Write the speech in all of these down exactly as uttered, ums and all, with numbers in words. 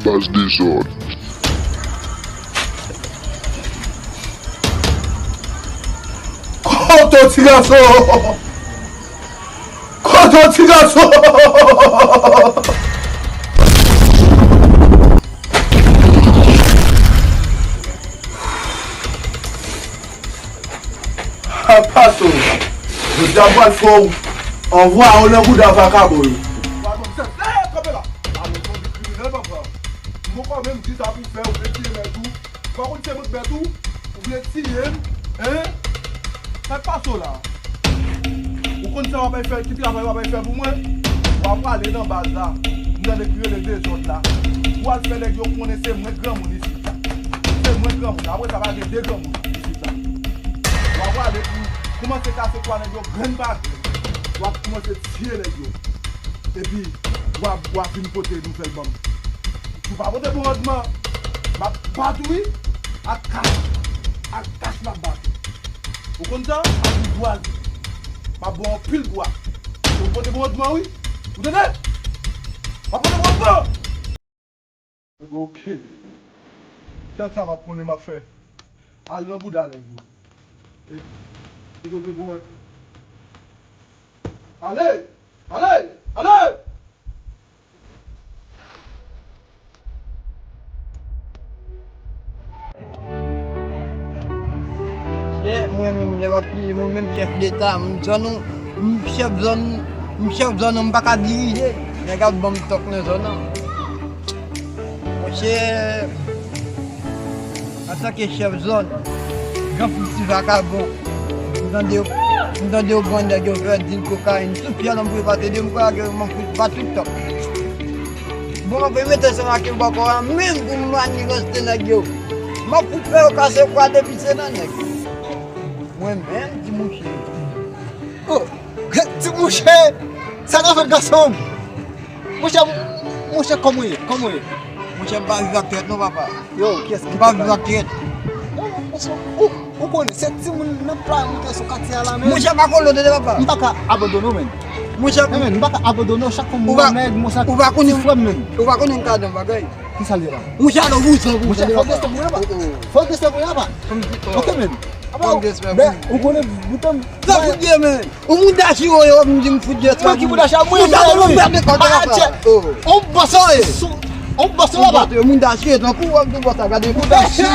Baz dezòd. Kote w, ti gason? Kote w, ti gason? Apato, jodi a m pral fè w anvwaye w nan bouda vakabon yo. Pardon, sèl, hey, kanpe la. Alò, son vi kriminèl, papa. M poko menm di sa pou fè, ou vle tiye mèt ou. Ou pa konn se mwen k mèt ou, ou vle tiye m, hein? Sa k pase w la? Ou konn sa w ap fè, ki travay w ap fè pou mwen? W ap prale nan baz la, m tande k rele dezòd la. W al fè nèg yo konnen se mwen k granmoun isit la. Se mwen k granmoun, apre sa pa gen de granmoun isit la. W ap prale pou koumanse kase kwa nèg yo grenn pa grenn. W ap koumanse tiye nèg yo. Epi, w ap, w ap vin pote nouvèl ban m. Si w pa pote bon randman, m ap bat ou wi. Ak kach. Ak kach m ap bat ou. Ou konn sa? Ak boudwazi. M ap ba w anpil bwa. Ou pote bon randman wi. Ou tande? M ap pote bon randman. Ok. Sèl sa m ap konnen m ap fè. Al nan bouda nèg yo. E, e, e, e, ale! Ale! Ale! Chè, mwen menm, lè w ap kriye, mwen menm chèf deta, m zòn ou, m chèf zòn, m chèf zòn ou, m pa ka dirije. Nèg ap ban m tòk nan zòn nan. Monchè, antanke chèf zòn, gran piti vakabon, m tande yo, m tande yo pran nèg yo fè dil kokayin sou pyè l, m pou yo pa te de m kwè ke m ap fout bat tout tòp. Bon, m ap mete ansanm ak yo bòkò a menm pou m manifeste nèg yo. M ap fout fè yo kase kwa depi se nan nèg. Mwen menm, ti mouche. Oh, ti mouche! Sa k ap fèt gason m? Monchè, monchè, kòman w ye? Kòman w ye? Monchè, m pa viv ak trèt non, papa. Yo, kiyès ki... M pa viv ak trèt. Ou, ou, ou konnen, se timoun nan pla moute sou katye a la, men. Monchè, pa kolo tande, papa. M pa ka abandone w, men. Monchè, men, m pa ka abandone w, chak fwa m wè nèg, monchè, ti frè m, men. Ou pa konnen m ka nan bagay. Kisa l ye la? Monchè, alò, vouzan, vouzan. Monchè, fòk respè pou yo, papa. Fòk respè pou yo, papa. Ok, men. Fòk respè pou yo. Ou konnen, bouton. Sa fout ye, men. Ou moun da chiro yo, m di m fout dye sa. Mwen ki moun da chiro, mwen, mwen, mwen. Ou bòs la, ou bòs la, ba. Ou moun da chiro, tankou w ap di bòs la, gade moun da chiro.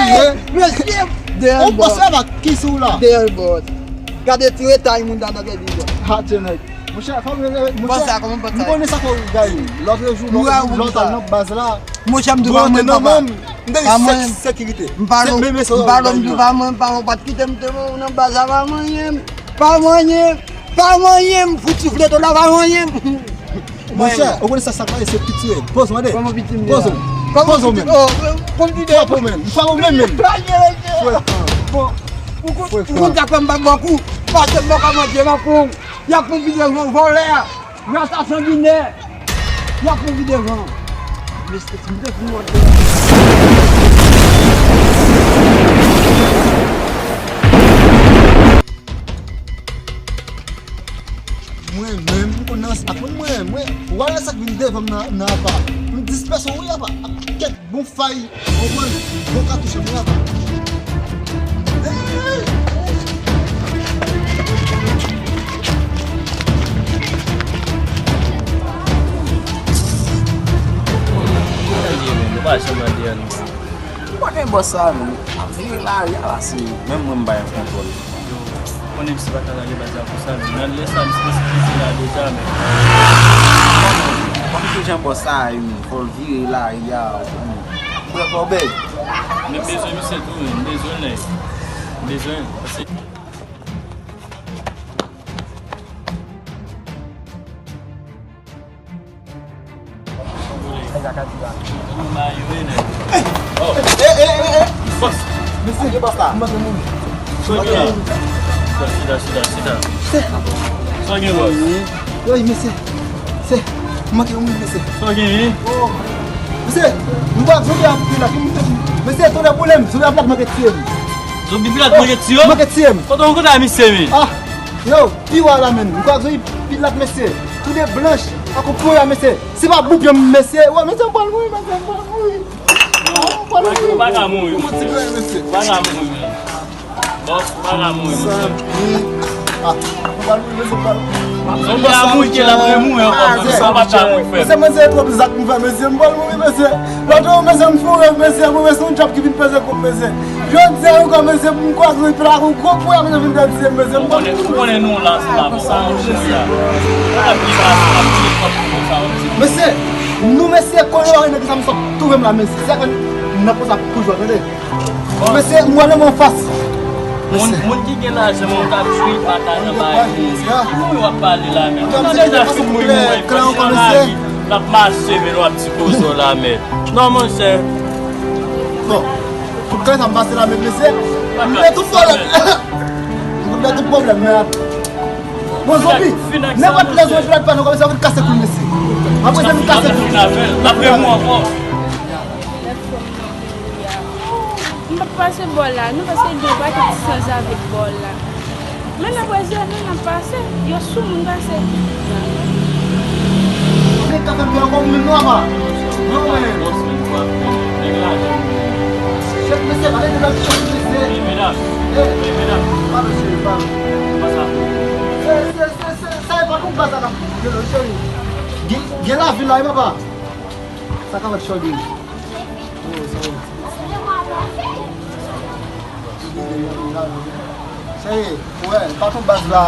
Mesye, dèyè l bòs. Ou bòs la, ba, ki sou la? Dèyè l bòs. Gade ti retay moun da nan gade bòs. Ha, tye nèg. Monchè, fò m rele, monchè, m konnen sa fè w gaye. Lòt jou, lòt jou, lòt al nan baz la. Monchè, m di pa mwen, papa. M te gen sekirite. M pa lòm, m pa lòm, m pa mwen, pa mwen, pa t kite m te nan baz la, pa manyen m. Pa manyen m. Pa manyen m, fout soufle to la, pa manyen m. Monchè, ou konnen sa, sa pale, se piti w ye. Poze w, tande. Kòman piti m ye? Poze w. Poze w menm. Frape w menm. Frape w menm, menm. Frè, bon, ou konn, ou konn sa fè m pa bò kou. Pase m bò ka manje, m ap pran w. Y ap pran videyo vòlè a. Rasta sanginè. Y ap pran videyo. Mesye, ti mete pou mwen. Mwen menm, m konn nan sa, mwen, mwen, mwen, ou wè sa k vin devan m nan, nan apa. M dispèse w wi apa. Kèt bon fay, konprann? Bon katouch, mwen apa. Hey! Nou pa janm ande ann. M pa gen bòs sa, men. M ap vire lari a la, se menm mwen m pa gen kontwòl. Yo, konnen misye pa ka lage baz la konsa, men. Nan lè sa, misye te sipoze la deja, men. M pa konn ki jan bòs sa a ye, men. Fò l vire lari a, ou konnen. Brèf, ou bèg. Men m bezwen misye tou, men. M bezwen l, nèg. M bezwen l. Pase. Mesye, bòs la. Chita, chita, chita. Sa gen, bòs? Wi, mesye. Se, m manke yon moun, mesye. Sa gen, wi? Mesye, nou pa zonbi ap pile la, mesye, tonè boule m, zonbi ap la manke tiye m. Zonbi pilat manke tiye w? Manke tiye m. Kote w kontre a misye, men? Ah, yo, pi wa la, menn. M kwè zonbi pilat, mesye. Tou de blanch. Ako pou ya, mesye. Se pa boupyon, mesye. Wè, mesye, m pral mouri, mesye, m pral mouri. Ou pa ka mouri. Ou pa ka mouri, men. Bòs, ou pa ka mouri, men. Ou pa ka mouri, men se pa. Ou pa ka mouri, ke l ap remouri ankò, men ou pa ka mouri, frè. Mesye, mwen se twòp zak m fè, mesye, m pral mouri, mesye. Lòt jou, mesye, m fè yon rèv, mesye, mwen, mesye, yon djab ki vin peze kou m, mesye. Jodi a ankò, mesye, pou m kwaze yon plak, yon gwo pwa, mesye, vin peze m, mesye. Ou konnen, ou konnen nou la, se la, pou sa, nou cheri a. Ou konnen nou la, se la, pou sa, mesye. Mesye, nou, mesye, konnen w a nèg sa, m sot twouve m la, mesye. Se sa ke n ap konsa pou jwa, tande. Mesye, m wè nan mwen fas. Moun, moun ki gen lajan, moun k ap jwi, pa ka nan bagay moun. Moun w ap pale la, men. Tande nan fim wi, moun, paske nan lari, n ap mache, men w ap ti koze w la, men. Non, monchè. Bon, pou kè sa m pase la, men mesye, m gen tout pwoblèm. M gen tout pwoblèm, men. Bon, zonbi, nenpòt lè zonbi fè nou kòmsi w ap kase kou l, mesye. Apre se nou kase kou l. L ap remou ankò. M p ap pase bò la, non, paske gen yon pakèt sans avèk bò la. Men nan brezil, men nan pase, yo sou moun pase. Men ka fè m fè ankò moun nwa pa. Non, men. Chèf, mesye, pale de lòt chèf, mesye. Eh, pa mesye, pa. Se, se, se, se, sa e pa konn baz la, non, cheri. Gen, gen lavi la, e papa. Sa ka fèt chòdi. Cheri, ou wè, patwon baz la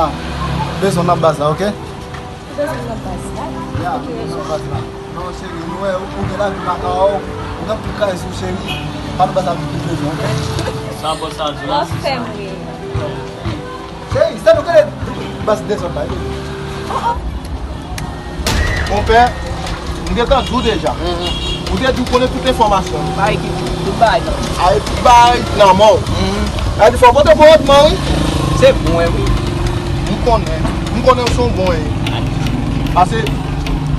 bezwen nan baz la, oke? Ou bezwen nan baz la? Ya, bezwen nan baz la. Non, cheri, nou wè, ou gen lavi maka w, ou gen anpil kay sou, cheri. Patwon baz la vin bezwen, oke? Sa bòs la di la, se sa. Cheri, se nou ki baz dezòd la, wi. Monpè, m gentan di w deja. Ou te di w konnen tout enfòmasyon. Bay ki tout, tout bagay nan men. Ay, tout bagay nan men w. Sa di fò pote bon randman, wi. Se bon, wi. M konnen. M konnen w se yon bon, wi. Pase,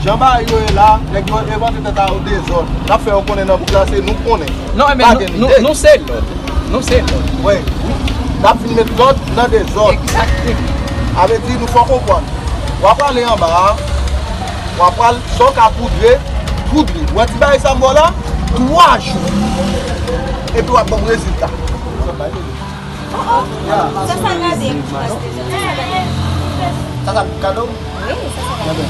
jan bagay yo ye la, nèg yo envante tèt a yo dezòd. N ap fè yo konnen nan bouk la, se nou k konnen. Non, men nou, nou se lòd. Nou se lòd. Wi. N ap vin met lòd nan dezòd. Egzakteman. Sa vle di nou fè w konprann. W ap ale anba a, w ap pral sa w ka poudre, poudre. W wè ti bagay sa m ba w la, twa jou. Epi w ap ban m rezilta. Oh, oh. Sa, sa gade. Sa, sa kado? Wi, sa, sa gade.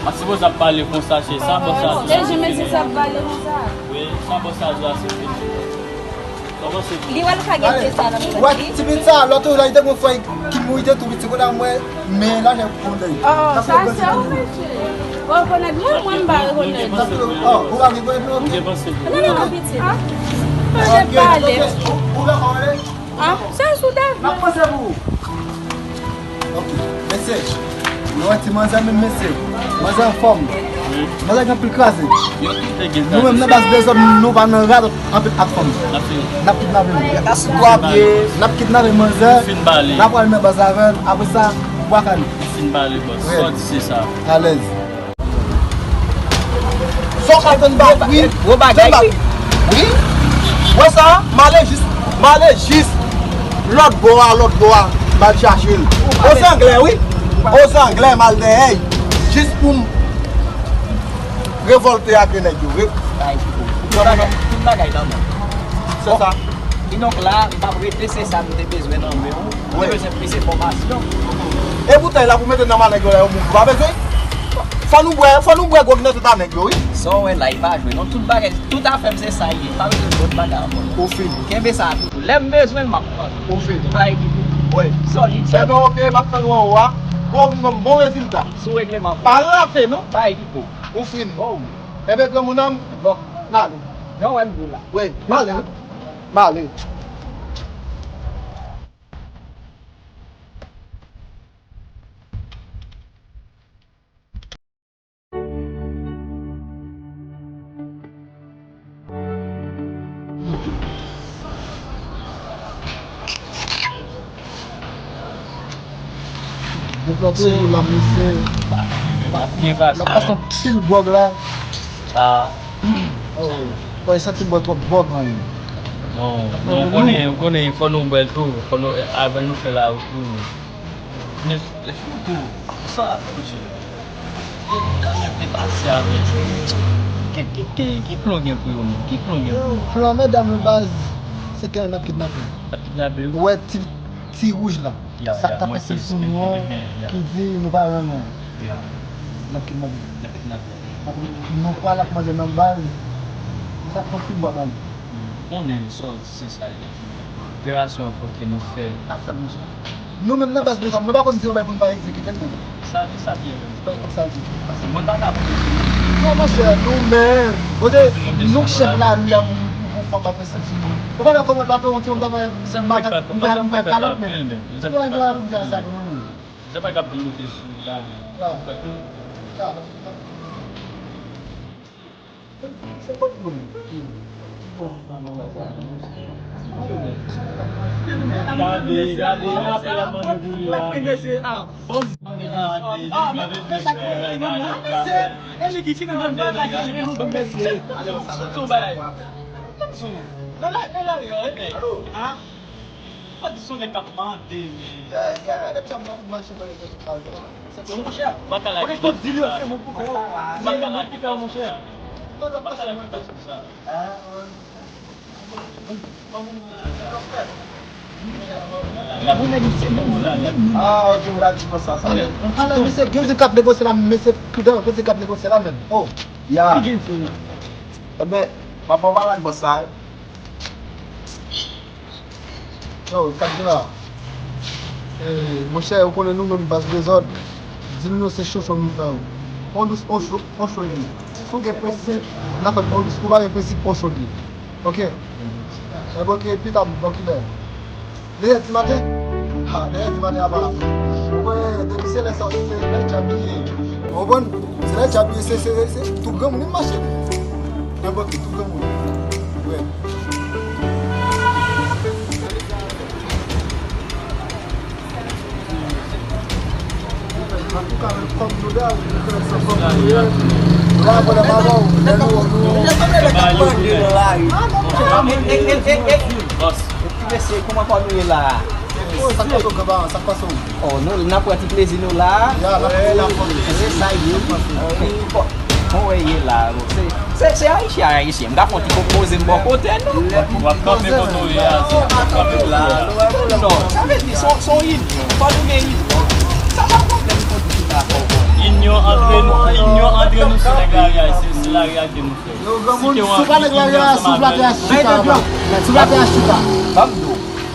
A sipoze ap pale konsa, se sa, bon, sa. Se jan mesye sa ap pale konsa. Wi, sa bòs la di a se fini. Kòman se fini? Li wè l ka gen pye sa nan men li. Wè, ti pit sa, lòt jou la, li te gon frè ki mouri, te tou piti, kounye a mwen, men la, jan pou kondèy. Oh, sa se ou, mesye. Ou rekonèt mwen, mwen m pa rekonèt. Oh, ou pa rekonèt mwen? Non, non, non, piti. Ah, pale, pale. Ou, ou pa konprann? Ah, se soudav. N ap panse pou ou. Ok, mesye. Nou wè ti manzè menm, mesye. Manzè anfòm. Manzè gen anpil kraze. Nou menm nan baz dezòd, nou pa nan rad anpil ak fanm. N ap kidnape nou. N ap kidnape manzè. N ap pral nan baz avè l. Apre sa, bwa kale. Fin pale, bòs. Sa w di se sa. Alèz. Sa w ka tann ba wi. Gwo bagay, wi. Wi. Wè sa, m ale jis, m ale jis lòt bò a, lòt bò a, m al chache l. O zanglè, wi. O zanglè, m al dèyè l. Jis pou m revòlte ak nèg yo, wi. Tout bagay, tout bagay nan men. Se sa. Kidonk la, m p ap rete, se sa m te bezwen nan men w. Mwen bezwen plis enfòmasyon. E boutèy la pou mete nan men nèg yo la, yo mouri. Ou pa bezwen? Fò nou bwè, fò nou bwè gwòg nan tèt a nèg yo, wi. Sa w wè la, li pa jwe non. Tout bagay, tout afè m se sa l ye. Pa bezwen lòt bagay ankò non. Ou fini. Kenbe sa toujou. Lè m bezwen l, m ap pran. Ou fini. Pa gen pwoblèm. Wi. Sòlid. Ebyen, oke, m ap tann w anwo a. Bon, bon, bon rezilta. Sou regleman. Pa rate non. Pa gen pwoblèm. Ou fini. Oh. Ebyen, granmoun nan m. Bon. N ale. Jan w wè m di w la. Wi, m ale, wi. M ale. Depi lòt jou la, mesye. N ap pase yon pil gwòg la. Ah. Oh, mwen santi m bwè twòp gwòg, man. Non, non, ou konnen, ou konnen, fò nou bwè l tou, fò nou, avan nou fè lawout pou nou. Men, fou tou, sa, mesye. Ki, ki, ki, ki plan gen pou yo menm? Ki plan gen pou yo? Plan medam yo baz, se ke n ap kidnape. Ap kidnape yo? Ou wè ti, ti wouj la. Ya, sa k ta pase sou nou an, ki di nou pa renmen. Ya. N ap kidnape. N ap kidnape. Nou pral ap mande nan baz. Sa pran pi bò nan. Konnen sòl. Se sa l ye. Operasyon an fòk ke nou fè. N ap fè l, monchè. Nou menm nan baz de zam, nou pa konn si yon bagay pou n pa egzekite l menm. Sa di, sa di menm. Sa di. Mwen pa ka pwofite. Non, monchè, nou menm. Kote nou chèf lari a, pou, pou, pou fòk pa prese sou nou. Ou pa wè kòman l pa fè yon ti yon bagay, m pa ka, m pa ka kalòt menm. Ou pa wè la pou m fè sa pou nou. Se pa k ap vin moute sou la. Gade, gade, apre la mande pou li la. Alo. Pa di se yon nèg k ap mande, men. Monchè, pa ka lage tout sa. Pa ka lage tout sa. Ah, ok, m ta di konsa, sa. Alò, mesye, gen moun k ap negosye la, mesye, pridan, gen moun k ap negosye la menm. Oh, ya. Ki gen sou nou? Ebyen, m ap ba w bagay konsa. Yo, sa k gen la? Eh, monchè, ou konnen nou menm baz dezòd, di nou se cho cho nou fè yo. On dous, on cho, on cho li ye. Si w gen prensip, n ap fè on dous, ou pa gen prensip, on cho li ye. Ok? Ebyen, ok, pita, bò kilè? Nèf è di maten? Ha, nèf è di maten apa la. Ou konnen, depi se lè sa, se lè djab li ye. Ou konprann? Se lè djab li ye, se, se, se, tout granmoun, li mache. Nenpòt ki, tout granmoun. Wi. Antouka, men kòm nou la, nou fè sa kòm nou ye. La, pwòblèm avè w, lè nou, nou. Bòs. Ti mesye, kòman kò nou ye la a? Oh, sa k pase w, granpa? Sa k pase w? Oh, nou, n ap pran ti plezi nou la a. Ya, n ap pran ti plezi. Se sa l ye. Bon, bon, wè, ye la, bon, se, se, se ayisyen, ayisyen. M ka fè yon ti poze m bò kote nou. W ap kanpe kote w ye a, w ap kanpe kote w ye a. Non, sa vle di, se yon, se yon inyon. Fò nou gen inyon. Sa pa pwoblèm pou di sa fò. Inyon antre nou, inyon antre nou se nèg lari a, se, se lari a ke nou fè. Yo, granmoun, si w pa nèg lari a, si w pa te a chita, si w pa te a chita. Ban m di w.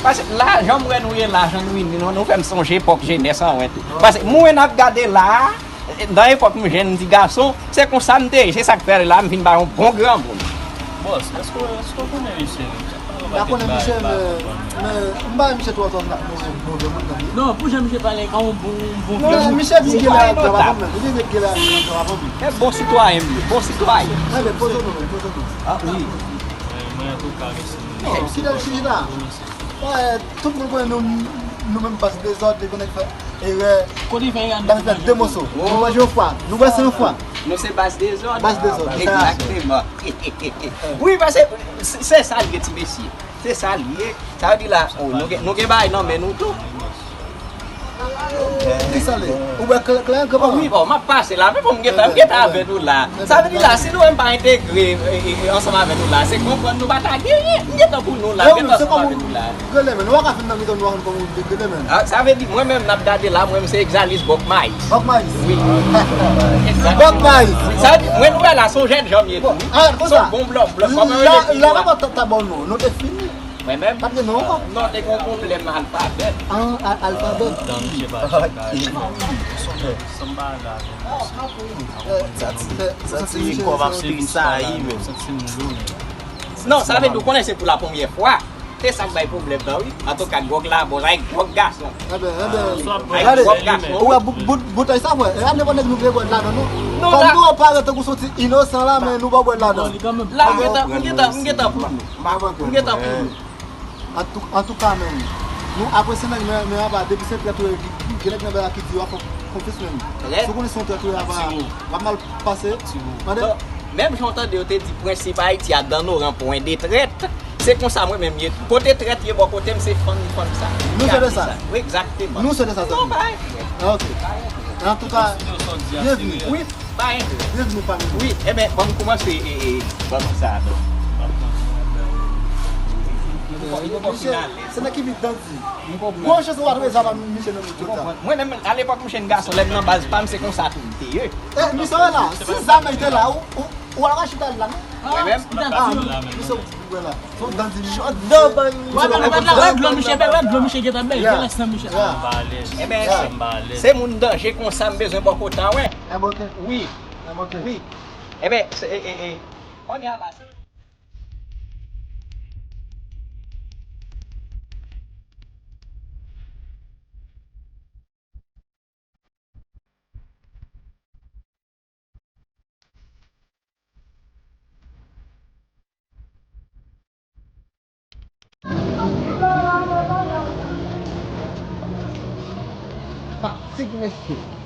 Paske la, jan m wè nou ye la, jan nou ini, nou, nou fè m sonje epòk jenès an, wè tou. Paske moun n ap gade la a, nan epòk m jèn ti gason, se konsa m te ye, se sa k fè la m vin ba yon bon granmoun. Bòs, èske, èske w konnen misye? M pa konnen misye, men, men m pa wè misye twò twò nan move, move moun nan. Non, pou jan misye pale, ka yon bon, bon. Non, misye vin gen la nan travay menm. Misye vin gen la nan travay menm. E bon sitwayen m ye, bon sitwayen. Enben, poze w non, poze w non. Ah, wi. Mwen, antouka, mèsi. Non, si dan chita. Tout moun konnen nou, nou menm baz dezòd, depi nèg fè erè, kote fè erè, nou fè de moso. Nou manje yon fwa, nou bwè se yon fwa. Nou se baz dezòd. Baz dezòd, sa. Egzakteman. Wi, paske se, se sa l ye, ti mesye. Se sa l ye. Sa vle di la, oh, nou gen, nou gen bagay nan men nou tou. Kisa l ye? Ou wè klè, klè, klè, wi, bon, m ap pase la, men fò m gentan, m gentan avè nou la. Sa vle di la, si nou menm pa entegre, e, e, e, ansanm avè nou la, se konprann nou pa ta genyen. M gentan pou nou la, m gentan ansanm avè nou la. Grenn men, nou pa ka fin nan mitan nou a konn kòman ou te grenn men. Ah, sa vle di, mwen menm, n ap gade la, mwen menm se Exalis Bòk Mayis. Bòk Mayis? Wi. Bòk Mayis. Sa vle di, mwen nou wè la, se yon jèn janm ye tou. Ah, konsa. Se yon bon blòf, blòf, kòman yo te di la? La, la, pa ta, ta bon non, nou te fini. Mwen menm? Pa t gen non ankò? Non, te gen yon pwoblèm alfabè. Ah, a-, alfabè. Sa ti kòm ap grisayi menm. Non, sa vle di, ou konnen se pou la premyè fwa. Se sa k bay pwoblèm nan, wi. Antouka, gwòg la bon, sa e gwòg gason. Enben, enben, gade, ou wè bout, bout, boutèy sa, frè. E a nenpòt nèg nou vle bwè ladan, non. Kòm nou parèt tankou se yon ti inosan la, men nou pa bwè ladan. La, m gentan, m gentan, m gentan pou nou. M gentan pou nou. Antou-, antouka, men, nou apresye nèg, men, men apa, depi se trèt ou ye, gen nèg nan bèl la ki di w ap fè konfyans, men. Si w konnen se yon trèt ou ye, apa, w ap mal pase. Tande? Menm jan w tande yo te di, prensip Ayiti a, dans nos rangs point de traite. Se konsa mwen menm ye tou. Kote trèt ye bò kote m, se fann, fann sa. Nou se de sa. Wi, egzakteman. Nou se de sa. Non, pa. Ah, ok. Antouka, byenvini. Wi. Pa enterese. Wi, enben, ban m kòmanse, e, e, ban m sa, non. Li poko, li poko fin alèz. Se nan ki bit Dandy? Gwo chans ou pa twouve zam a misye nan men tout tan. Mwen menm, alepòk mwen jenn gason, lè m nan baz pa m, se konsa tou m te ye. E, misye la, si zam te la, ou, ou, ou al rache al la, non? Mwen menm? Ah, misye ou t wè la. Son Dandy. Wè, wè, wè, wè dlo misye, wè dlo misye gentan bèl, genlè san misye. Enben, se, se moun danje konsa m bezwen bò kote a, wè. Wi. Wi. Enben, se, e, e, e, kounye a la, se Fatig, mesye.